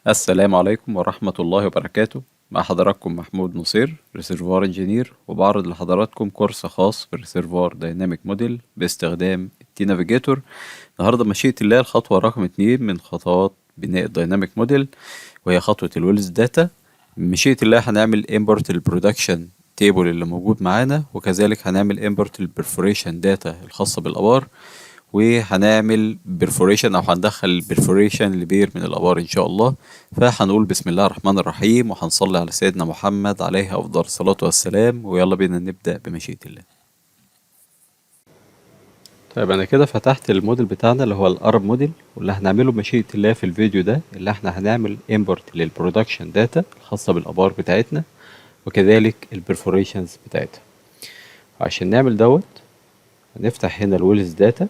السلام عليكم ورحمة الله وبركاته. مع حضراتكم محمود نصير، reservoir engineer، وبعرض لحضراتكم كورس خاص بال reservoir dynamic model باستخدام ال tNavigator. النهاردة مشيئة الله الخطوة رقم 2 من خطوات بناء ال dynamic model، وهي خطوة ال wells data. بمشيئة الله هنعمل import ال production table اللي موجود معانا، وكذلك هنعمل import ال perforation data الخاصة بالآبار، وهنعمل perforation او هندخل perforation لبير من الابار ان شاء الله. فهنقول بسم الله الرحمن الرحيم، وهنصلي على سيدنا محمد عليه افضل الصلاة والسلام، ويلا بينا نبدأ بمشيئة الله. طيب، انا كده فتحت الموديل بتاعنا اللي هو ال Arab model، واللي هنعمله بمشيئة الله في الفيديو ده اللي احنا هنعمل import لل production data الخاصة بالابار بتاعتنا وكذلك ال perforations بتاعتها. عشان نعمل دوت هنفتح هنا ال wells data،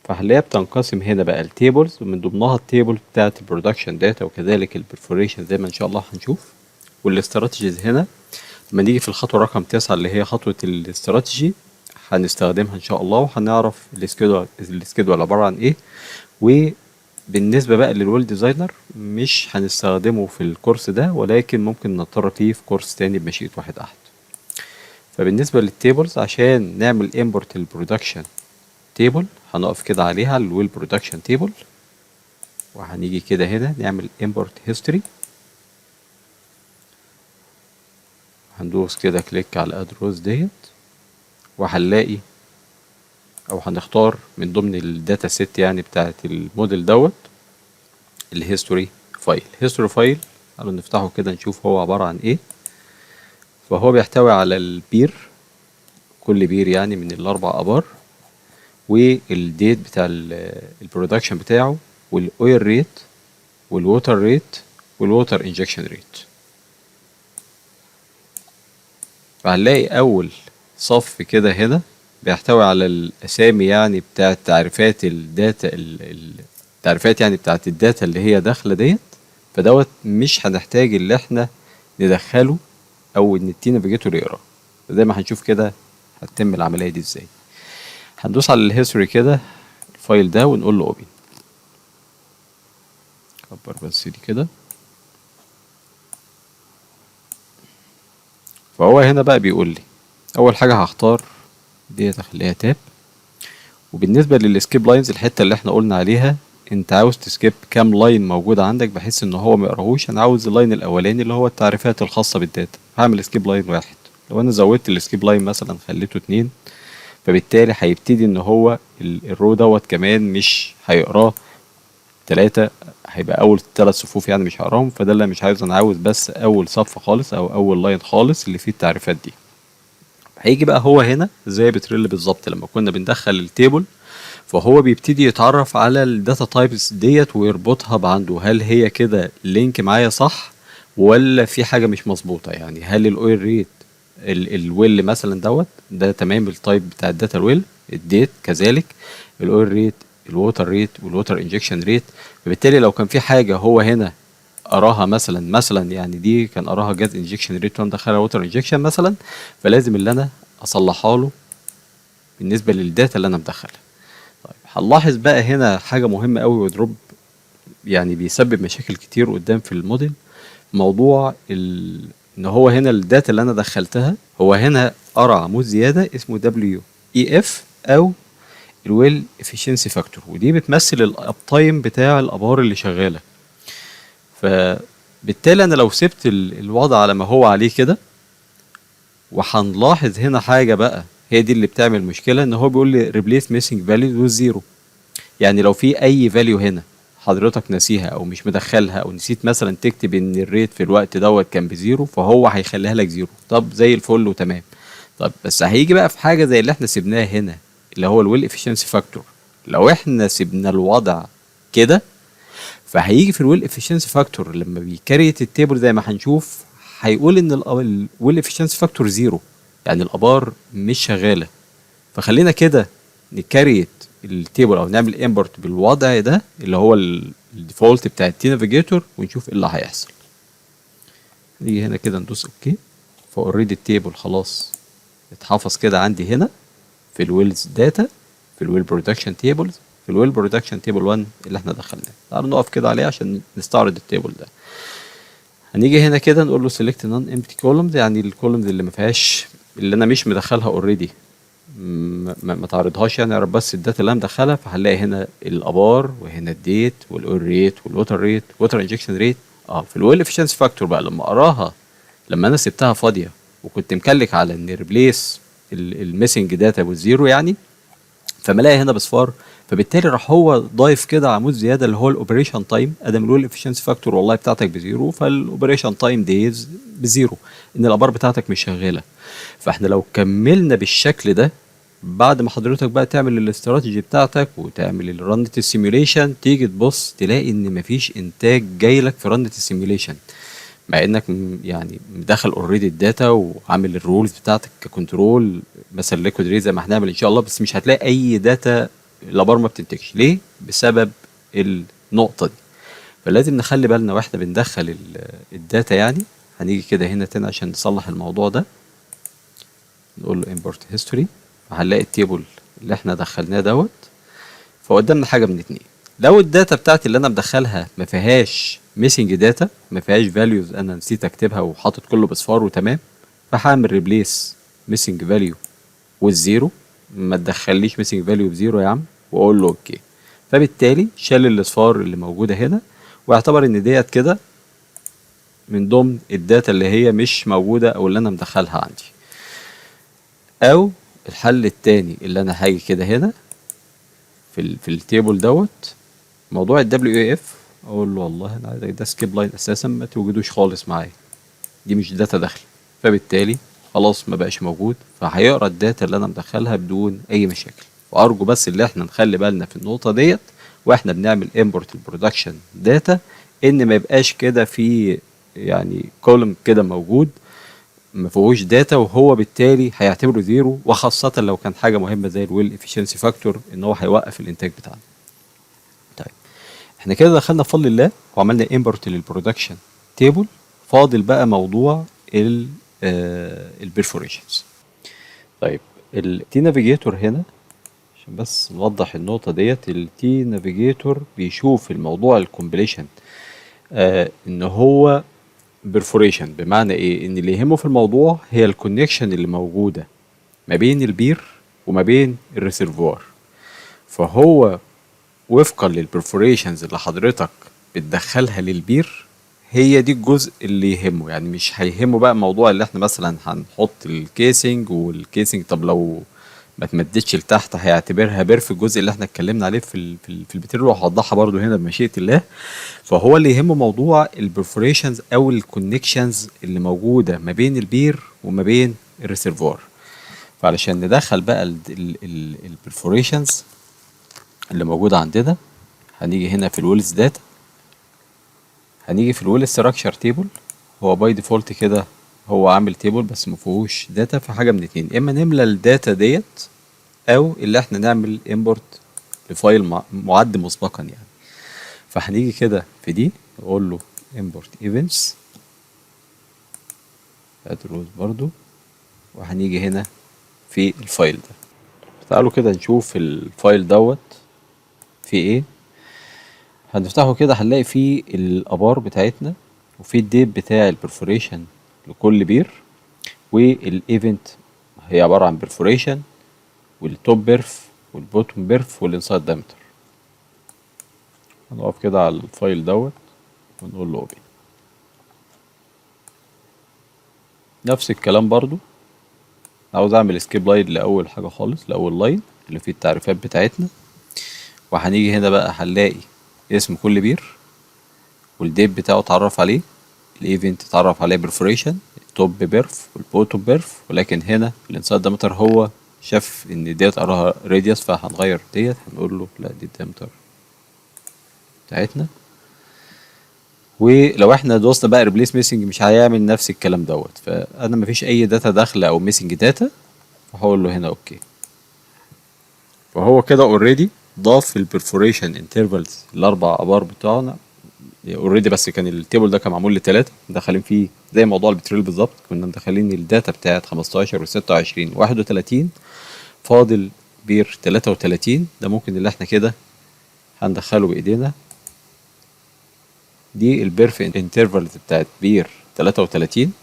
فهنلاقيها بتنقسم هنا بقى ال tables، ومن ضمنها ال table بتاعت ال production data وكذلك ال perforation زي ما ان شاء الله هنشوف. وال strategies هنا لما نيجي في الخطوة رقم 9 اللي هي خطوة الاستراتيجي هنستخدمها ان شاء الله، وهنعرف ال schedule عبارة عن ايه. وبالنسبة بقى لل well designer مش هنستخدمه في الكورس ده، ولكن ممكن نضطر فيه في كورس تاني بمشيئة واحد احد. فبالنسبة لل tables، عشان نعمل import ال production table هنقف كده عليها، ال well production table، وهنيجي كده هنا نعمل import history. هندوس كده click على add rows ديت، وهنلاقي او هنختار من ضمن ال data set يعني بتاعت الموديل دوت ال history file. history file تعالوا نفتحه كده نشوف هو عبارة عن ايه. فهو بيحتوي على البير، كل بير يعني من الاربع ابار، وال date بتاع ال production بتاعه، وال oil rate وال water rate وال water injection rate. فهنلاقي اول صف كده هنا بيحتوي على الاسامي يعني بتاعت تعريفات ال data، التعريفات يعني بتاعت ال data اللي هي داخله ديت. فدوت مش هنحتاج اللي احنا ندخله او ان ال tNavigator يقراه. زي ما هنشوف كده هتتم العمليه دي ازاي. هندوس على ال history كده ال file ده ونقول له open. كبر بس دي كده. فهو هنا بقى بيقول لي اول حاجه هختار ديت اخليها tab. وبالنسبه لل skip lines، الحته اللي احنا قلنا عليها، انت عاوز ت skip كام line موجود عندك بحيث ان هو ما يقراهوش. انا عاوز ال line الاولاني اللي هو التعريفات الخاصه بال data، هعمل skip line 1. لو انا زودت ال skip line مثلا خليته 2، فبالتالي هيبتدي ان هو ال row دوت كمان مش هيقراه. 3 هيبقى اول 3 صفوف يعني مش هقراهم، فده اللي مش عايزه. انا عاوز بس اول صف خالص او اول line خالص اللي فيه التعريفات دي. هيجي بقى هو هنا زي Petrel بالظبط لما كنا بندخل ال table، فهو بيبتدي يتعرف على ال data types ديت ويربطها بعنده، هل هي كده link معايا صح ولا في حاجه مش مظبوطه. يعني هل ال oil rate ال well مثلا دوت ده تمام، ال type بتاع ال data ال well، ال date كذلك، ال oil rate، ال water rate وال water injection rate. فبالتالي لو كان في حاجه هو هنا قراها مثلا يعني دي كان قراها gas injection rate وانا مدخلها water injection مثلا، فلازم اللي انا اصلحها له بالنسبه لل data اللي انا مدخلها. طيب، هنلاحظ بقى هنا حاجه مهمه قوي و drop يعني بيسبب مشاكل كتير قدام في الموديل، موضوع ان هو هنا ال data اللي انا دخلتها هو هنا قرا عمود زياده اسمه WEF او ال well efficiency factor، ودي بتمثل ال uptime بتاع الابار اللي شغاله. فبالتالي انا لو سبت الوضع على ما هو عليه كده، وهنلاحظ هنا حاجه بقى هي دي اللي بتعمل مشكله، ان هو بيقول لي replace missing values with zero. يعني لو في اي value هنا حضرتك ناسيها او مش مدخلها، او نسيت مثلا تكتب ان ال rate في الوقت دوت كان ب zero، فهو هيخليها لك zero. طب زي الفل وتمام. طب بس هيجي بقى في حاجه زي اللي احنا سيبناها هنا اللي هو ال well efficiency factor، لو احنا سيبنا الوضع كده فهيجي في ال well efficiency factor لما بي create ال table زي ما هنشوف هيقول ان ال well efficiency factor zero، يعني الابار مش شغاله. فخلينا كده ن create ال table او نعمل import بالوضع ده اللي هو ال default بتاع ال tNavigator ونشوف ايه اللي هيحصل. نيجي هنا كده ندوس okay. ف already ال table خلاص اتحفظ كده عندي هنا في ال wells data في ال well production tables في في ال well production table 1 اللي احنا دخلناه. تعالوا نقف كده عليه عشان نستعرض ال table ده. هنيجي هنا كده نقول له select non empty columns، يعني ال columns اللي ما فيهاش، اللي انا مش مدخلها already ما تعرضهاش، يعني اعرف بس ال data اللي انا مدخلها. فهنلاقي هنا الابار وهنا ال date وال oil rate وال water rate، water injection rate. في ال well efficiency factor بقى لما اقراها، لما انا سبتها فاضية وكنت مكلك على ان replace ال missing data بال zero يعني، فملاقي هنا بصفار، فبالتالي راح هو ضايف كده عمود زيادة اللي هو ال operation time. ادم ال well efficiency factor والله بتاعتك ب zero، فال operation time days ب zero، ان الابار بتاعتك مش شغاله. فاحنا لو كملنا بالشكل ده، بعد ما حضرتك بقى تعمل الاستراتيجي بتاعتك وتعمل ال run ال simulation، تيجي تبص تلاقي ان مفيش انتاج جاي لك في run ال simulation، مع انك يعني مدخل already ال data وعامل ال rules بتاعتك ك control مثلا liquid rate زي ما هنعمل ان شاء الله، بس مش هتلاقي اي data، الابار ما بتنتجش. ليه؟ بسبب النقطة دي. فلازم نخلي بالنا واحنا بندخل ال data. يعني هنيجي كده هنا تاني عشان نصلح الموضوع ده، نقول له import history، فهنلاقي ال table اللي احنا دخلناه دوت. فقدامنا حاجة من اتنين: لو ال data بتاعتي اللي انا مدخلها ما فيهاش missing data، ما فيهاش values انا نسيت اكتبها، وحاطط كله بصفار وتمام، فهعمل replace missing value وال zero، ما تدخليش missing value ب zero يا عم، واقول له okay. فبالتالي شال الاصفار اللي موجودة هنا واعتبر ان ديت كده من ضمن ال data اللي هي مش موجودة او اللي انا مدخلها عندي. او الحل التاني اللي انا هاجي كده هنا في ال table دوت، موضوع ال WEF، اقول له والله انا عايزك ده skip line اساسا، ما توجدوش خالص معايا، دي مش data داخله، فبالتالي خلاص ما بقاش موجود، فهيقرا ال data اللي انا مدخلها بدون اي مشاكل. وارجو بس اللي احنا نخلي بالنا في النقطة ديت واحنا بنعمل import ال production data، ان ما يبقاش كده في يعني column كده موجود ما فيهوش data، وهو بالتالي هيعتبره zero، وخاصة لو كان حاجة مهمة زي ال well efficiency factor، ان هو هيوقف الانتاج بتاعنا. طيب، احنا كده دخلنا بفضل الله وعملنا import لل production table، فاضل بقى موضوع ال perforations. طيب، ال tNavigator هنا، عشان بس نوضح النقطة ديت، ال tNavigator بيشوف الموضوع ال completion ان هو perforation، بمعنى ايه؟ ان اللي يهمه في الموضوع هي ال connection اللي موجودة ما بين البير وما بين ال reservoir. فهو وفقا لل perforations اللي حضرتك بتدخلها للبير، هي دي الجزء اللي يهمه. يعني مش هيهمه بقى موضوع اللي احنا مثلا هنحط ال casing، وال casing طب لو ما تمدتش لتحت هيعتبرها perf، الجزء اللي احنا اتكلمنا عليه في البترول، وهوضحها برضو هنا بمشيئة الله. فهو اللي يهمه موضوع ال perforations او ال connections اللي موجودة ما بين البير وما بين ال reservoir. فعلشان ندخل بقى ال perforations اللي موجودة عندنا، هنيجي هنا في ال wells data، هنيجي في ال well structure table. هو by default كده هو عامل table بس ما فيهوش data. فحاجه من اتنين: اما نملى ال data ديت، او اللي احنا نعمل import ل file معد مسبقا يعني. فهنيجي كده في دي نقول له import events، add rows برضو، وهنيجي هنا في ال file ده. تعالوا كده نشوف ال file دوت في ايه. هنفتحه كده، هنلاقي فيه الابار بتاعتنا وفي ال date بتاع ال perforation لكل بير، وال event هي عبارة عن perforation، وال top perf وال bottom perf وال inside diameter. هنقف كده على ال file دوت ونقول له open. نفس الكلام برضو، عاوز اعمل skip line لاول حاجة خالص، لاول line اللي فيه التعريفات بتاعتنا. وهنيجي هنا بقى هنلاقي اسم كل بير وال date بتاعه اتعرف عليه، ال event اتعرف عليه perforation، ال top perf وال bottom perf، ولكن هنا ال inside diameter هو شاف ان ديت قراها radius، فهنغير ديت، هنقول له لا، دي ال diameter بتاعتنا. ولو احنا دوسنا بقى replace missing مش هيعمل نفس الكلام دوت. فانا مفيش اي data داخله او missing data، فهقول له هنا okay. فهو كده already ضاف ال perforation intervals الاربع ابار بتوعنا already، بس كان ال table ده كان معمول لثلاثه، مدخلين فيه زي موضوع البترول بالظبط، كنا مدخلين ال data بتاعت 15 و26 31، فاضل بير 33، ده ممكن اللي احنا كده هندخله بايدينا. دي ال perf intervals بتاعت بير 33.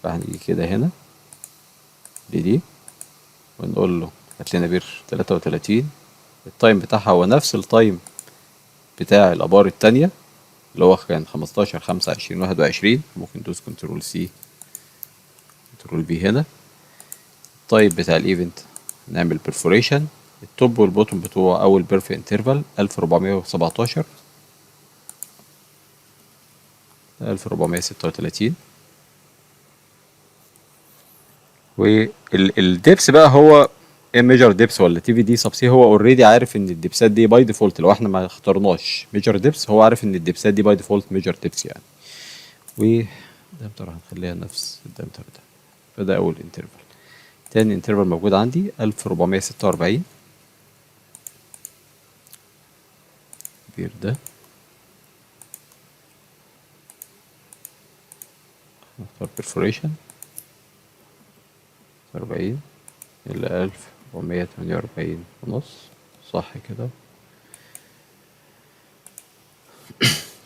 فهنيجي كده هنا لدي ونقول له هات لنا بير 33. ال time بتاعها هو نفس ال time بتاع الابار التانية اللي هو كان 15 5 20 21. ممكن ندوس control C control V هنا. ال type بتاع ال event نعمل perforation. ال top وال bottom بتوع اول perf interval 1417 1436. وال depth بقى هو ايه measured depth ولا TVD subsea. هو already عارف ان ال depth ات دي by default، لو احنا ما اخترناش measured depth هو عارف ان ال depth ات دي by default measured depth يعني. و diameter هنخليها نفس ال diameter ده. فده اول interval. تاني interval موجود عندي 1446 بير ده. نختار perforation 40 إلى 1448.5، صح كده؟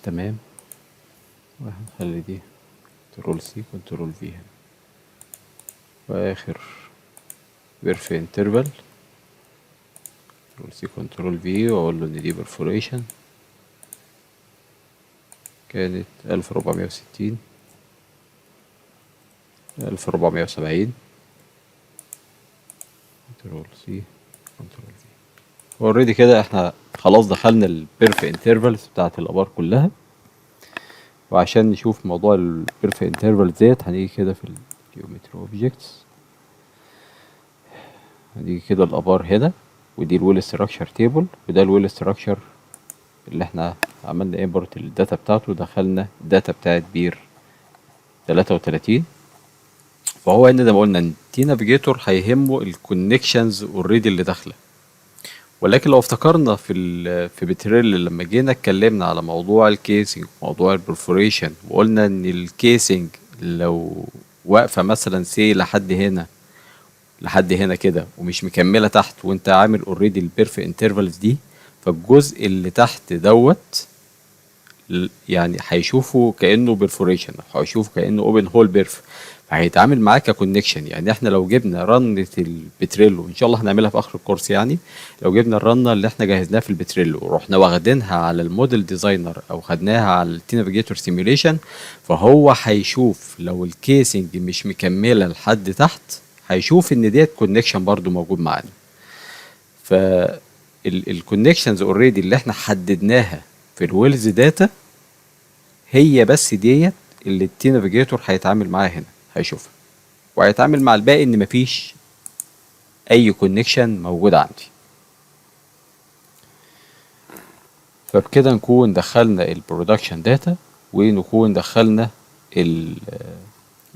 تمام. وهنخلي دي control C control V هنا. وآخر perf interval control C control V وأقول له إن دي perforation كانت 1460 1470. control C control V. already كده احنا خلاص دخلنا ال perf intervals بتاعت الابار كلها. وعشان نشوف موضوع ال perf intervals ديت هنيجي كده في ال geometry objects، هنيجي كده الابار هنا، ودي ال well structure table، وده ال well structure اللي احنا عملنا import لل data بتاعته، ودخلنا ال data بتاعت بير 33. فهو هنا زي ما قلنا ان tNavigator هيهمه ال connections already اللي داخله. ولكن لو افتكرنا في Petrel لما جينا اتكلمنا على موضوع ال casing وموضوع ال perforation، وقلنا ان ال casing لو واقفه مثلا say لحد هنا، لحد هنا كده ومش مكمله تحت، وانت عامل already ال perf intervals دي، فالجزء اللي تحت دوت يعني هيشوفه كانه perforation، هيشوفه كانه open hole perf، فهيتعامل معاه ك connection. يعني احنا لو جبنا رنة ال Petrello، وان شاء الله هنعملها في اخر الكورس، يعني لو جبنا الرنة اللي احنا جهزناها في ال Petrello ورحنا واخدينها على ال model designer او خدناها على ال tNavigator simulation، فهو هيشوف لو ال casing مش مكملة لحد تحت هيشوف ان ديت connection برضو موجود معانا. ف ال connections already اللي احنا حددناها في ال wells data هي بس ديت اللي ال tNavigator هيتعامل معاها هنا، هيشوفها وهيتعامل مع الباقي ان مفيش اي connection موجود عندي. فبكده نكون دخلنا ال production data ونكون دخلنا ال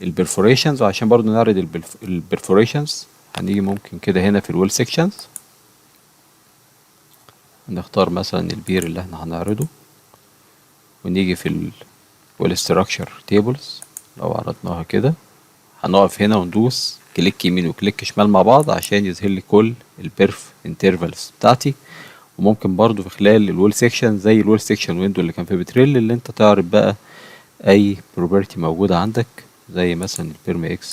perforations. وعشان برضو نعرض ال perforations هنيجي ممكن كده هنا في ال well sections نختار مثلا البير اللي احنا هنعرضه، ونيجي في ال well structure tables لو عرضناها كده هنقف هنا وندوس click يمين و click شمال مع بعض عشان يظهر لي كل ال perf intervals بتاعتي. وممكن برضو في خلال ال well section زي ال well section window اللي كان في Petrel اللي انت تعرض بقى اي property موجودة عندك زي مثلا ال perm x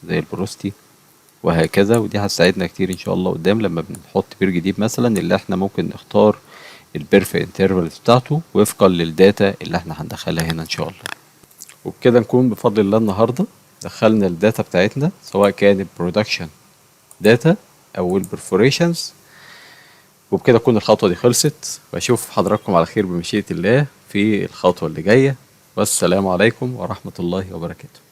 زي ال porosity وهكذا. ودي هتساعدنا كتير ان شاء الله قدام لما بنحط بير جديد مثلا اللي احنا ممكن نختار ال perf intervals بتاعته وفقا لل data اللي احنا هندخلها هنا ان شاء الله. وبكده نكون بفضل الله النهارده دخلنا ال data بتاعتنا سواء كانت production data او ال perforations. وبكده تكون الخطوة دي خلصت، واشوف حضراتكم على خير بمشيئة الله في الخطوة اللي جاية. والسلام عليكم ورحمة الله وبركاته.